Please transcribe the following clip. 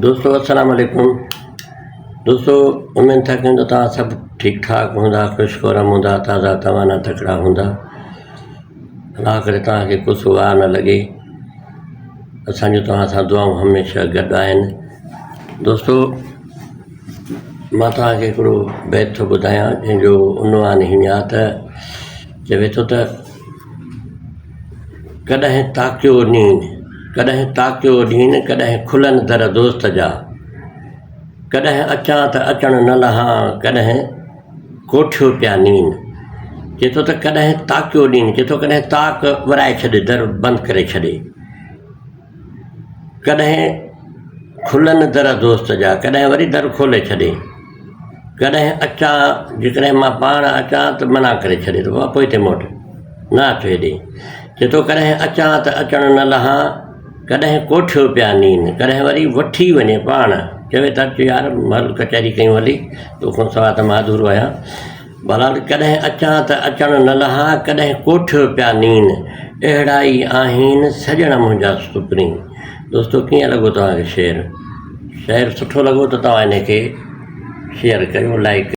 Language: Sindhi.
دوستو السلام عليڪم دوستو اميد ٿا ڪيون ته توهان سڀ ٺيڪ ٺاڪ هوندا خوش خورم هوندا تازا توانا تڪڙا هوندا الله ڪري توهان کي ڪو سوا نه لڳي اسانجون توهان سان دعائون هميشه گڏ آهن دوستو مان توهان کي هڪڙو بيت ٿو ٻڌايان جنهن جو عنوان هيئن آهي ته چوي ٿو ته ڪڏهن تاڪيو نين، ڪڏهن تاڪيو ڏين، ڪڏهن کلن در دوست جا. ڪڏهن اچان ته اچڻ نه لهان، ڪڏهن ڪوٺيو پيا نين. چئي ٿو ته ڪڏهن تاڪيو ڏين، چئي ٿو ڪڏهن تاڪ ورائي ڇڏي، در بند ڪري ڇڏي. ڪڏهن کلن در دوست جا، ڪڏهن وري در کولي ڇڏي. ڪڏهن اچان، جيڪڏهن مان پاڻ اچان ته منع ڪري ڇڏي ته بابا پوئتي موٽ، نه اچ هيڏي. چئي ٿو ڪڏهن اچان ته اچڻ نه لهان، ڪڏهن ڪوٺيو پيا نين، ڪڏهن وري وٺي وڃي پاڻ. چوي ته اچ يار هل ڪچهري ڪيون هلي، توکان سواء ته مان اڌورو آهيان. بهرحال ڪڏهن اچان ته اچڻ نه لهان، ڪڏهن ڪوٺيو پيا نين، اهڙا ئي آهين سڄڻ منهنجا سپرين. دوستو ڪيئن لڳو توهان کي شعر؟ شعر سٺو لڳو ته توهان ان کي شيئر ڪيو لائيڪ.